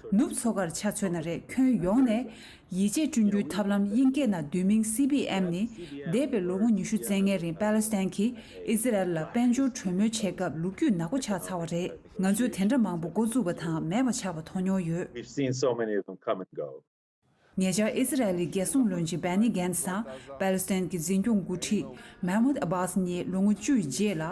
ནུབ་མཚོ་ཁར་ཆ་མཚོན་ན་རེད། ཁྱོན་ཡོངས་ནས་ཡིད་ཆེས་བསྐྲུན་རྒྱུའི་ཐབས་ལམ། དབྱིན་སྐད་ནང་བསྡུས་མིང་སི་བྷི་ཨེམ་ནི། འདས་པའི་ལོ་ངོ་ཉི་ཤུ་རྩ་ལྔའི་རིང་པ་ལི་སི་ཐན་གྱིས་ཨི་ཛི་རལ་ལ་དཔལ་འབྱོར་གྲོས་མོལ་བྱེད་སྐབས་ལོ་རྒྱུས་ནག་པོ་ཆགས་ཚར་བ་རེད། ང་ཚོས་དེ་འདྲ་མང་པོ་འགོ་བཙུགས་པ་དང་མེད་པ་ཆགས་པ་མཐོང་མྱོང་ཡོད། We've seen so many of them come and go. ཉེ་ཆར་ཨི་ཛི་རལ་ལི་རྒྱལ་སྲུང་བློན་ཆེན་བྷེ་ནི་གྷན་ཛི་དང་པ་ལི་སི་ཐན་གྱི་འཛིན་སྐྱོང་འགོ་ཁྲིད་མེ་མུད་ཨ་བྷཱས་གཉིས་ལོ་ངོ་བཅུའི་རྗེས་ལ་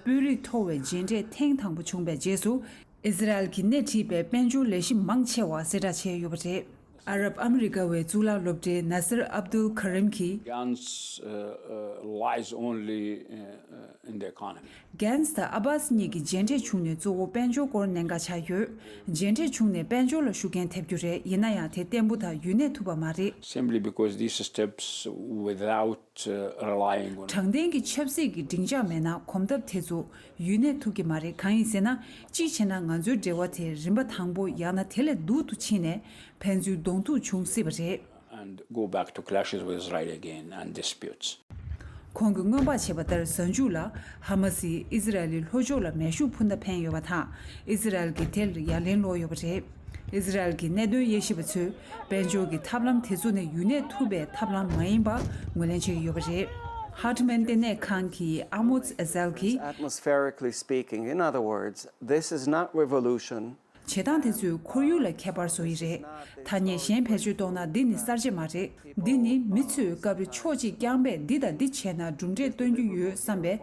དཔོན་རིགས་མཐོ་བའི་མཇལ་འཕྲད་ཐེངས་དང་པོ་བྱུང་བའི་རྗེས་སུ། ཨི་ཛི་རལ་གྱིས་སྣེ་ཁྲིད་པའི་དཔལ་འབྱོར་ལས་གཞི་མང་ཆེ་བ་གསལ་བསྒྲགས་བྱས་ཡོད་པ་རེད། ཨ་རབ་ཨ་མི་རི་ཀ་བའི་གཙུག་ལག་སློབ་གྲྭའི་ནཱ་སིར་ཨབ་དུལ་ཁ་རིམ་གྱིས། Gantz, uh, uh, lies only, uh, uh, in the economy. གྷན་ཛི་དང་ཨ་བྷཱས་གཉིས་ཀྱི་མཇལ་འཕྲད་བྱུང་ནས་གཙོ་བོ་དཔལ་འབྱོར་སྐོར་གནད་འགག་ཆགས་ཡོད། མཇལ་འཕྲད་བྱུང་ནས་དཔལ་འབྱོར་ལ་ཤུགས་རྐྱེན་ཐེབས་རྒྱུ་རེད། ཡིན་ན་ཡང་དེ་བརྟན་པོ་དང་ཡུན་གནས་ཐུབ་པ་མ་རེད། Simply because these steps without, uh, relying on དྲང་བདེན་གྱི་ཆབ་སྲིད་ཀྱི་སྒྲིང་འཇགས་མེད་ན་གོམ་སྟབས་དེ་ཚོ་ཡུན་གནས་ཐུབ་ཀྱི་མ་རེད། གང་ཡིན་ཟེར་ན། གཅིག་བྱས་ན་ང་ཚོའི་འབྲེལ་བ་དེ་རིམ་པ་དང་པོ་ཡང་ན་དེ་ལས་སྡུག་ཏུ་ཕྱིན་ནས་ཕན་ཚུན་གདོང་ཐུག་འབྱུང་སྲིད་པ་རེད། And go back to clashes with Israel again and disputes. ཁོང་གིས་སྔོན་དཔག་བྱས་པ་ལྟར་གཟའ་མཇུག་ལ་ཧ་མ་སིས་ཨི་ཛི་རལ་ལི་ལྷོ་ཕྱོགས་ལ་མེ་ཤུགས་འཕུར་མདའ་འཕེན་ཡོད་པ་དང་། ཨི་ཛི་རལ་གྱིས་དེར་ཡ་ལན་སློག་ཡོད་པ་རེད། ཨི་ཛི་རལ་གྱི་གནད་དོན་དབྱེ་ཞིབ་པ་ཚོས་དཔལ་འབྱོར་གྱི་ཐབས་ལམ་དེ་ཚོ་ནི་ཡུན་གནས་ཐུབ་པའི་ཐབས་ལམ་མ་ཡིན་པ་ངོས་ལེན་བྱེད་ཀྱི་ཡོད་པ་རེད། ཧར་ཊི་མན་ལྟེ་གནས་ཁང་གི་ཨ་མོ་ཛི་ཨེ་ཟེལ་གྱིས། Atmospherically speaking, in other words, this is not revolution. བྱེད་སྟངས་དེ་ཚོས་ཁོར་ཡུག་ལ་ཁྱད་པར་བཟོ་ཡི་རེད། ཐ་སྙད་གཞན་བེད་སྤྱོད་གཏོང་ན་འདི་ནི་གསར་བརྗེ་མ་རེད། འདི་ནི་མི་ཚོས་སྐབས་རེ་ཕྱོགས་གཅིག་རྐྱང་པས་འདི་དང་འདི་བྱས་ན་གྲུབ་འབྲས་སྟོན་རྒྱུ་ཡོད་བསམ་པའི་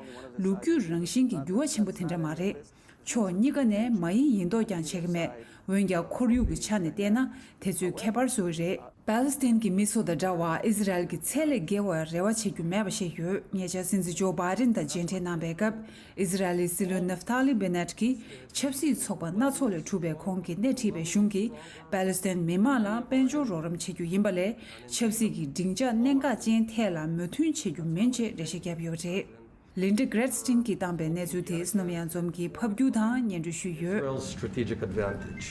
ལོ་རྒྱུས་རང་བཞིན་གྱི་འགྱུར་བ་ཆེན་པོ་དེ་འདྲ་མ་རེད། ཕྱོགས་གཉིས་ཀ་ནས་མ་ཡིན་ཡིན་མདོག་ཀྱང་བྱེད་ཀྱི་མེད། འོན་ཀྱང་ཁོར་ཡུག་གི་ཆ་ནས་བལྟས་ན་དེ་ཚོས་ཁྱད་པར་བཟོ་གི་རེད། པ་ལི་སི་ཐན་གྱི་མི་ཚོ་དང་འདྲ་བར་ཨི་ཛི་རལ་གྱི་ཚད་ལས་བརྒལ་བར་རེ་བ་བྱེད་རྒྱུ་མེད་པ་བཤད་ཡོད། ཉེ་ཆར་སྲིད་འཛིན་ཇོ་བྷའི་ཌེན་དང་མཇལ་འཕྲད་གནང་པའི་སྐབས། ཨི་ཛི་རལ་ལི་སྲིད་བློན་ནབ་ཐ་ལི་བྷེ་ནེཊ་གྱིས་ཆབ་སྲིད་ཚོགས་པ་སྣ་ཚོགས་ལས་གྲུབ་པའི་ཁོང་གིས་སྣེ་ཁྲིད་པའི་གཞུང་གིས་པ་ལི་སི་ཐན་མི་མང་ལ་དཔལ་འབྱོར་རོགས་རམ་བྱེད་རྒྱུ་ཡིན་པ་ལས། ཆབ་སྲིད་ཀྱི་སྒྲིང་འཇགས་གནད་འགག་ཅན་ཐད་ལ་མོས་མཐུན་བྱེད་རྒྱུ་མིན་ཅེས་འགྲེལ་བཤད་བརྒྱབ་ཡོད་པ་རེད། ལིན་ཌ་གྷི་རེ་སི་ཊིན་གྱིས་བཏང་པའི་གནས་ཚུལ་དེ་སྣོམ་ཡང་འཛོམས་ཀྱིས་ཕབ་སྒྱུར་དང་སྙན་སྒྲོན་ཞུས་ཡོད། Israel's strategic advantage.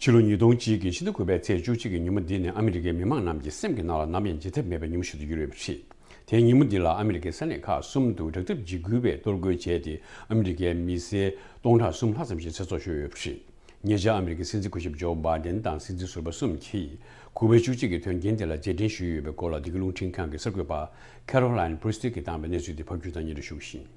ཕྱི་ལོ་ཉིས་སྟོང་གཅིག་གི་ཕྱི་ཟླ་དགུ་པའི་ཚེས་བཅུ་གཅིག་གི་ཉིན་མོ་འདི་ནི་ཨ་མི་རི་ཀའི་མི་མང་རྣམས་ཀྱི་སེམས་ཀྱི་ནང་ལ་ནམ་ཡང་བརྗེད་ཐབས་མེད་པའི་ཉིན་མོ་ཞིག་ཏུ་གྱུར་ཡོད་པ་རེད། དེའི་ཉིན་མོ་འདི་ལ་ཨ་མི་རི་ཀའི་ས་གནས་ཁག་གསུམ་དུ་དྲག་འཐབ་འཇིགས་སྐུལ་བས་གཏོར་རྒོལ་བྱས་ཏེ། ཨ་མི་རི་ཀའི་མི་སེར་སྟོང་ཕྲག་གསུམ་ལྷག་ཙམ་ཞིག་ཚེ་སྲོག་ཤོར་ཡོད་པ་རེད། ཉེ་ཆར་ཨ་མི་རི་ཀའི་སྲིད་འཛིན་སྐུ་ཞབས་ཇོ་བྷའི་ཌེན་དང་སྲིད་འཛིན་ཟུར་པ་གསུམ་གྱིས་ཁུ་པའི་བཅུ་གཅིག་གི་དོན་རྐྱེན་དེ་ལ་རྗེས་དྲན་ཞུས་ཡོད་པའི་སྐོར་ལ། འདི་གའི་རླུང་འཕྲིན་ཁང་གི་གསར་འགོད་པ་ཁེ་རོ་ལ་ཡིན་བྷུ་རི་སྟི་གིས་བཏང་བའི་གནས་ཚུལ་དེ་ཕབ་སྒྱུར་དང་སྙན་སྒྲོན་ཞུ་གི་ཡིན།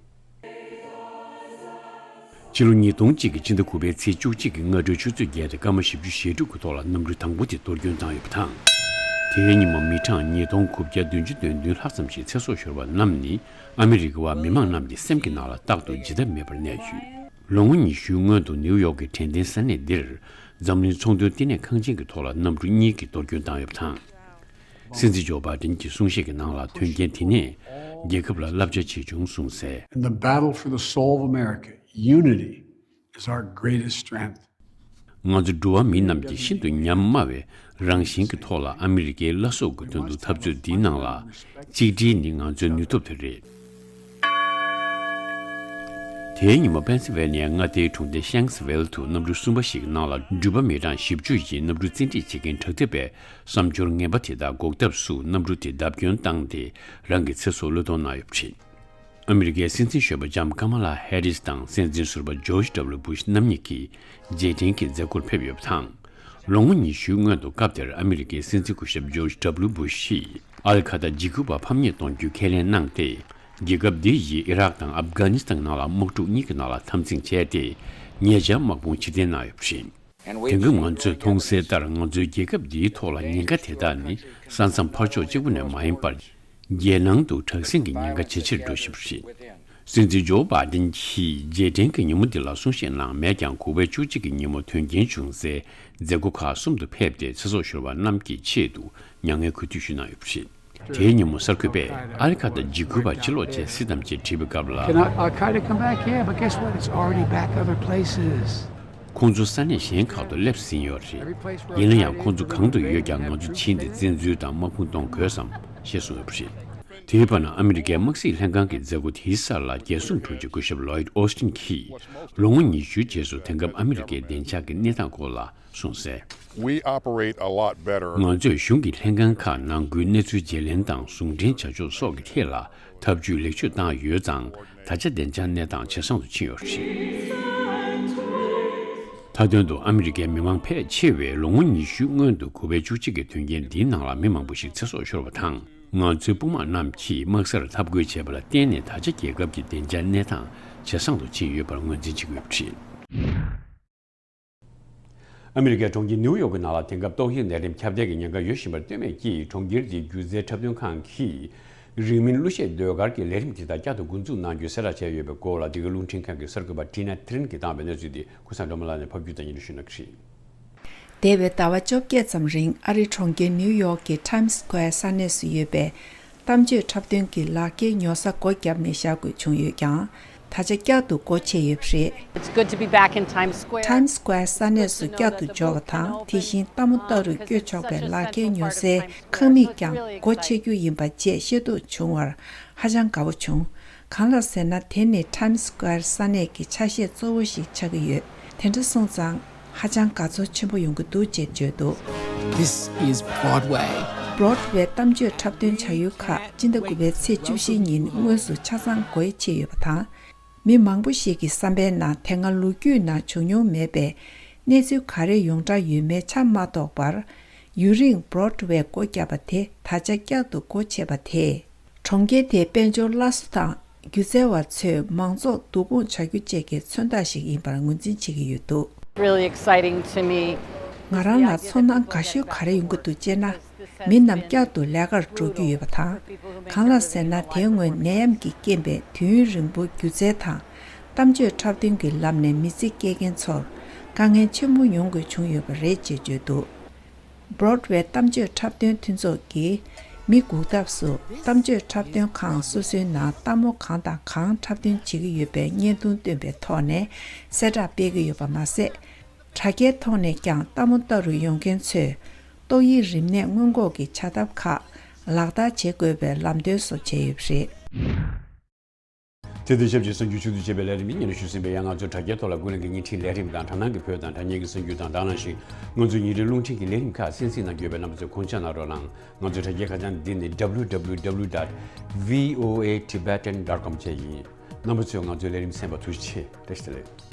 ཕྱི་ལོ་ཉིས་སྟོང་གཅིག་གི་ཕྱི་ཟླ་དགུ་པའི་ཚེས་བཅུ་གཅིག་གི་སྔ་དྲོའི་ཆུ་ཚོད་བརྒྱད་དང་སྐར་མ་བཞི་བཅུ་ཞེ་དྲུག་གི་ཐོག་ལ་གནམ་གྲུ་དང་པོ་དེ་གཏོར་སྐྱོན་བཏང་ཡོད་པ་དང་། དེའི་ཉིན་མོ་མི་གྲངས་ཉིས་སྟོང་དགུ་བརྒྱ་བདུན་ཅུ་དོན་བདུན་ལྷག་ཙམ་ཞིག་ཚེ་སྲོག་ཤོར་བ་རྣམས་ནི། ཨ་མི་རི་ཀ་བ་མི་མང་རྣམས་ཀྱི་སེམས་ཀྱི་ནང་ལ་རྟག་ཏུ་བརྗེད་ཐབས་མེད་པར་གནས་ཡོད། ལོ་ངོ་ཉི་ཤུའི་སྔོན་དུ་ནིའུ་ཡོག་གི་དྲན་རྟེན་ས་གནས་འདིར་འཛམ་གླིང་ཚོང་དོན་ལྟེ་གནས་ཁང་ཆེན་གྱི་ཐོག་ལ་གནམ་གྲུ་གཉིས་ཀྱིས་གཏོར་སྐྱོན་བཏང་ཡོད་པ་དང་། སྲིད་འཛིན་ཇོ་བྷའི་ཌེན་གྱི་གསུང་བཤད་ཀྱི་ནང་ལ་དོན་རྐྱེན་དེ་ནས་རྒྱལ་ཁབ་ལ་བསླབ་བྱ་བྱེད་བྱུང་གསུངས་གསལ། In the battle for the soul of America, unity is our greatest strength. ང་ཚོ་འགྲོ་བ་མི་རྣམས་ཀྱི་ཤིན་ཏུ་ཉམས་དམའ་བའི་རང་བཞིན་གྱི་ཐོག་ལ་ཨ་མི་རི་ཀའི་བླ་སྲོག་གི་དོན་དུ་འཐབ་རྩོད་འདིའི་ནང་ལ་གཅིག་སྒྲིལ་ནི་ང་ཚོའི་ནུས་སྟོབས་དེ་རེད། དེའི་ཉིན་མོ་པེན་སི་ཝེ་ནི་ཡའི་མངའ་སྡེའི་གྲོང་སྡེ་ཤེངས་ཝེལ་དུ་གནམ་གྲུ་གསུམ་པ་ཞིག་གི་ནང་ལ་འགྲུལ་པ་མི་གྲངས་བཞི་བཅུ་ཡིས་གནམ་གྲུ་རྩེད་འགྲན་བྱེད་མཁན་དྲག་འཐབ་པའི་བསམ་སྦྱོར་ངན་པ་དེ་དག་འགོག་ཐབས་སུ་གནམ་གྲུ་དེ་བརྡབ་སྐྱོན་བཏང་སྟེ་རང་གི་ཚེ་སྲོག་བློས་གཏོང་གནང་ཡོད་པ་རེད། ཨ་མི་རི་ཀའི་སྲིད་འཛིན་གཞོན་པ་ལྕམ་ཀ་མ་ལ་ཧེ་རིས་དང་སྲིད་འཛིན་ཟུར་པ་ཇོརྗ་ཌབ་ལུ་བྷུ་ཤ་རྣམ་གཉིས་ཀྱིས་རྗེས་དྲན་གྱི་མཛད་སྒོར་ཕེབས་ཡོད་པ་དང་། ལོ་ངོ་ཉི་ཤུའི་སྔོན་དུ་སྐབས་དེར་ཨ་མི་རི་ཀའི་སྲིད་འཛིན་སྐུ་ཞབས་ཇོརྗ་ཌབ་ལུ་བྷུ་ཤ་ཡིས་ཨལ་ཁ་ད་འཇིགས་སྐུལ་བ་ཕམ་ཉེས་གཏོང་རྒྱུའི་ཁས་ལེན་གནང་སྟེ། རྒྱལ་ཁབ་འདི་ཡིས་ཨི་རག་དང་ཨབ་གྷ་ནི་སི་ཐན་ནང་ལ་དམག་འཁྲུག་གཉིས་ཀྱི་ནང་ལ་འཐབ་འཛིང་བྱས་ཏེ། ཉེ་ཆར་དམག་དཔུང་ཕྱིར་འཐེན་གནང་ཡོད་པ་རེད། དེང་སྐབས་ང་ཚོས་མཐོང་གསལ་ལྟར་ང་ཚོའི་རྒྱལ་ཁབ་འདིའི་ཐོག་ལ་ཉེན་ཁ་དེ་དག་ནི་ས་མཚམས་ཕར་ཕྱོགས་གཅིག་པུ་ནས་མ་ཡིན་པར། རྒྱལ་ནང་དུ་དྲག་ཟིང་གི་ཉེན་ཁ་ཇེ་ཆེར་འགྲོ་བཞིན་པ་རེད། སྲིད་འཛིན་ཇོ་བྷའི་ཌེན་གྱིས་རྗེས་དྲན་གྱི་ཉིན་མོ་འདི་ལ་གསུང་བཤད་གནང་མེད་ཀྱང་། ཁུ་པའི་བཅུ་གཅིག་གི་ཉིན་མོ་དོན་རྐྱེན་བྱུང་སའི་མཛད་སྒོ་ཁག་གསུམ་དུ་ཕེབས་ཏེ་ཚེ་སྲོག་ཤོར་བ་རྣམས་ཀྱི་ཆེད་དུ་མྱ་ངན་གུས་འདུད་ཞུས་གནང་ཡོད་པ་རེད། དེའི་ཉིན་མོ་གསར་འགོད་པས་ཨལ་ཁ་ད་འཇིགས་སྐུལ་བ་ཕྱིར་ལོག་བྱས་སྲིད་དམ་ཅེས་དྲིས་པའི་སྐབས་ལ། Can Al Qaeda come back? Yeah, but guess what? It's already back other places. ཁོང་ཚོ་ས་གནས་གཞན་ཁག་ཏུ་སླེབས་ཟིན་ཡོད་རེད། ཡིན་ན་ཡང་ཁོང་ཚོ་གང་དུ་ཡོད་ཀྱང་ང་ཚོ་ཕྱིན་ཏེ་བཙན་འཛུལ་དང་དམག་དཔུང་གཏོང་དགོས་སམ་ཞེས་གསུངས་ཡོད་པ་རེད། དེའི་བར་ན་ཨ་མི་རི་ཀའི་དམག་སྲིད་ལྷན་ཁང་གི་མཛད་སྒོ་དེའི་སར་ལ་རྒྱལ་སྲུང་དྲུང་ཆེ་སྐུ་ཞབས་ལོའིད་ཨོ་སི་ཏིན་གྱིས་ལོ་ངོ་ཉི་ཤུའི་རྗེས་སུ་དེང་སྐབས་ཨ་མི་རི་ཀའི་བདེ་འཇགས་ཀྱི་གནས་སྟངས་སྐོར་ལ་གསུངས་གསལ། We operate a lot better. ང་ཚོས་གཞུང་གི་ལྷན་ཁང་ཁག་ནང་ཁུལ་གནས་ཚུལ་བརྗེ་ལེན་དང་ཟུང་འབྲེལ་བྱ་ཕྱོགས་སོགས་ཀྱི་ཐད་ལ་ཐབས་ཇུས་ལེགས་བཅོས་བཏང་ཡོད་ཙང་། ད་ཆ་བདེ་འཇགས་གནས་སྟངས་ཇེ་བཟང་དུ་ཕྱིན་ཡོད་རེད། མཐའ་དོན་དུ་ཨ་མི་རི་ཀའི་མི་མང་ཕལ་ཆེ་བས་ལོ་ངོ་ཉི་ཤུའི་སྔོན་དུ་ཁུ་པའི་བཅུ་གཅིག་གི་དོན་རྐྱེན་འདིའི་ནང་ལ་མི་མང་པོ་ཞིག་ཚེ་སྲོག་ཤོར་བ་དང་། ང་ཚོའི་དཔུང་དམག་རྣམས་ཀྱིས་དམག་སར་འཐབ་རྒོལ་བྱས་པ་ལ་བརྟེན་ནས་ད་ཆ་རྒྱལ་ཁབ་ཀྱི་བདེ་འཇགས་གནས་སྟངས་ཇེ་བཟང་དུ་ཕྱིན་ཡོད་པར་ངོས་འཛིན་བྱེད་ཀྱི་ཡོད་པ་རེད། ཨ་མི་རི་ཀའི་གྲོང་ཁྱེར་ནིའུ་ཡོག་གི་ནང་ལ་དེང་སྐབས་ཏོག་དབྱིབས་ནད་རིམས་ཁྱབ་གདལ་གྱི་ཉེན་ཁ་ཡོད་བཞིན་པར་ལྟོས་མེད་ཀྱིས། གྲོང་ཁྱེར་དེའི་སྒྱུ་རྩལ་འཁྲབ་སྟོན་ཁང་གིས་རིང་མིན་གླུ་གཞས་ཟློས་གར་གྱི་ལས་རིམ་དེ་དག་བསྐྱར་དུ་འགོ་འཛུགས་གནང་རྒྱུའི་གསལ་བསྒྲགས་བྱས་ཡོད་པའི་སྐོར་ལ། འདི་གའི་རླུང་འཕྲིན་ཁང་གི་གསར་འགོད་པ་ཊི་ན་ཐི་རིན་གྱིས་བཏང་བའི་གནས་ཚུལ་དེ་ཀུན་བཟང་སྒྲོལ་མ་ལགས་ནས་ཕབ་སྒྱུར་དང་སྙན་སྒྲོན་ཞུ་གནང་གི་རེད། འདས་པའི་ཟླ་བ་བཅོ་བརྒྱད་ཙམ་རིང་ཨ་རིའི་གྲོང་ཁྱེར་ནིའུ་ཡོག་གི་ཊའིམ་སི་སྐུ་ཝེར་ས་གནས་སུ་ཡོད་པའི་གཏམ་བརྗོད་འཁྲབ་སྟོན་གྱི་ལག་འཁྱེར་ཉོ་ས་སྒོ་བརྒྱབ་ནས་བཞག་དགོས་བྱུང་ཡོད་ཀྱང་། ད་ཆ་བསྐྱར་དུ་སྒོ་ཕྱེ་ཡོད་པ་རེད། It's good to be back in Times Square. ཊའིམ་སི་སྐུ་ཝེར་ས་གནས་སུ་བསྐྱར་དུ་འབྱོར་བ་དང་། དེ་བཞིན་ལྟད་མོ་ལྟ་རུ་བསྐྱོད་ཆོག་པའི་ལག་འཁྱེར་ཉོ་སའི་ཁང་མིག་ཀྱང་སྒོ་ཕྱེ་རྒྱུ་ཡིན་པ་བཅས་ཤེས་རྟོགས་བྱུང་བར་ཧ་ཅང་དགའ་བོ་བྱུང་། གང་ལགས་ཟེར་ན། དེ་ནི་ཊའིམ་སི་སྐུ་ཝེར་ས་གནས་ཀྱི་ཆ་ཤས་གཙོ་བོ་ཞིག་ཆགས་ཀྱི་ཡོད། དེ་འདྲ་སོང་ཙང་། ཧ་ཅང་དགའ་ཚོར་ཆེན་པོ་ཡོང་གི་འདུག་ཅེས་བརྗོད་འདུག། This is Broadway. Broadway་གཏམ་བརྗོད་འཁྲབ་སྟོན་བྱ་ཡུལ་ཁག་སྤྱི་ཟླ་དགུ་པའི་ཚེས་བཅུ་བཞིའི་ཉིན་དངོས་སུ་ཆ་ཚང་སྒོ་ཕྱེ་ཡོད་པ་དང་། མི་མང་པོ་ཞིག་གི་བསམ་པའི་ནང་དེ་སྔ་ལོ་རྒྱུས་ནང་བྱུང་མྱོང་མེད་པའི་གནས་ཚུལ་ག་རེ་ཡོངས་གྲགས་ཡོད་མེད་ཆ་མ་རྟོགས་པར། ཡུན་རིང་Broadway་སྒོ་བརྒྱབ་པ་དེ་ད་ཆ་བསྐྱར་དུ་སྒོ་ཕྱེ་བ་དེས། གྲོང་ཁྱེར་དེའི་དཔལ་འབྱོར་སླར་གསོ་དང་། སྒྱུ་རྩལ་བ་ཚོས་མང་ཚོགས་བསྡུ་སྐོང་བྱ་རྒྱུ་བཅས་ཀྱི་མཚོན་རྟགས་ཤིག་ཡིན་པར་ངོས་འཛིན་བྱེད་ཀྱི་ཡོད་འདུག། Really exciting to me. ང་རང་ལ་ཚོར་སྣང་དགའ་ཤོས་ག་རེ་ཡོང་གི་འདུག་ཅེ་ན། མི་རྣམས་བསྐྱར་དུ་ལས་ཀར་འགྲོ་རྒྱུ་ཡོད་པ་དང་། གང་ལགས་ཟེར་ན། དེའི་སྔོན་ནད་ཡམས་ཀྱི་རྐྱེན་པས་དུས་ཡུན་རིང་པོ་སྒྱུ་རྩལ་དང་། གཏམ་བརྗོད་འཁྲབ་སྟོན་གྱི་ལམ་ནས་མི་ཚེ་སྐྱེལ་མཁན་ཚོར་དཀའ་ངལ་ཆེན་པོ་མྱོང་དགོས་བྱུང་ཡོད་པ་རེད་ཅེས་བརྗོད་འདུག། Broadway་གཏམ་བརྗོད་འཁྲབ་སྟོན་མཐུན་ཚོགས་ཀྱིས་མི་སྒུག་ཐབས་སུ་གཏམ་བརྗོད་འཁྲབ་སྟོན་ཁང་སོ་སོའི་ནང་ལྟད་མོ་གང་དང་གང་འཁྲབ་སྟོན་བྱེད་ཀྱི་ཡོད་པའི་བརྙན་ཐུང་བཏོན་པའི་ཐོག་ནས་གསལ་བསྒྲགས་སྤེལ་གྱི་ཡོད་པ་མ་ཟད། དྲ་རྒྱའི་ཐོག་ནས་ཀྱང་ལྟད་མོ་ལྟ་རུ་ཡོང་མཁན་ཚོས་ཏོག་དབྱིབས་རིམས་ནད་སྔོན་འགོག་གི་བྱ་ཐབས་ཁག་ལག་བསྟར་བྱེད་དགོས་པའི་ལམ་སྟོན་སོགས་བྱས་ཡོད་པ་རེད། དེ་དང་ཆབས་ཅིག་གསར་འགྱུར་ཕྱོགས་བསྡུས་བྱས་པའི་ལས་རིམ་འདི་སྙན་སྒྲོན་ཞུས་ཟིན་པས། ཡང་ང་ཚོའི་དྲ་རྒྱའི་ཐོག་ལ་ཀུན་གླེང་གི་བརྙན་འཕྲིན་ལས་རིམ་དང་དྲ་སྣང་གི་བོད་དང་དྲ་བརྙན་གྱི་གསར་འགྱུར་དང་དེ་ནང་བཞིན་ང་ཚོའི་ཉིན་རེའི་རླུང་འཕྲིན་གྱི་ལས་རིམ་ཁག་གསན་གཟིགས་གནང་རྒྱུ་ཡོད་པས། རྣམ་པ་ཚོས་དགོངས་འཇགས་གནང་རོགས་གནང་། ང་ཚོའི་དྲ་རྒྱའི་ཁ་བྱང་འདི་ནི་W W W dot V O A Tibetan dot com བཅས་ཡིན། རྣམ་པ་ཚོས་ང་ཚོའི་ལས་རིམ་གསན་པར་ཐུགས་རྗེ་ཆེ། བཀྲ་ཤིས་བདེ་ལེགས།